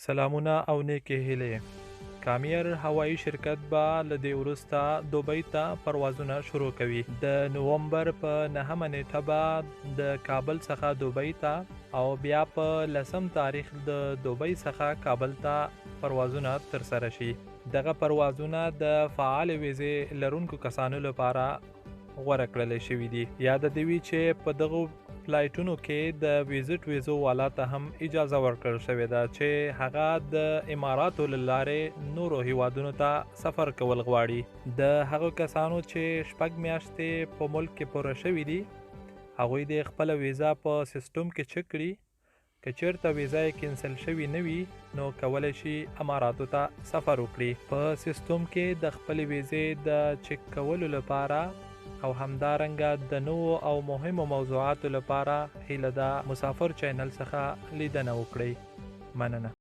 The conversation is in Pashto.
سلامونه او نیکې هیلې. کامیر هوایي شرکت به له دې وروسته دوبۍ ته پروازونه شروع کوي. د نومبر په نهمه نیټه به د کابل څخه دوبۍ ته او بیا په لسم تاریخ د دوبۍ څخه کابل ته پروازونه ترسره شي. دغه پروازونه د فعالې ویزې لرونکو کسانو لپاره غوره کړل شوي دي. یاده دې وي چې په دغو فلایټونو کې د ویزټ ویزو والا ته هم اجازه ورکړل شوې ده چې هغه د اماراتو له لارې نورو هیوادونو ته سفر کول غواړي. د هغو کسانو چې 6 میاشتې په ملک کې پوره شوي دي، هغوی دې خپله ویزه په سیستم کې چک کړي. که چیرته ویزه یې کینسل شوي نه وي، نو کولی شي اماراتو ته سفر وکړي. په سیستم کې د خپلې ویزې د چک کولو لپاره او همدارنګه د نوو او مهمو موضوعاتو لپاره هیله ده مسافر چینل څخه لیدنه وکړئ. مننه.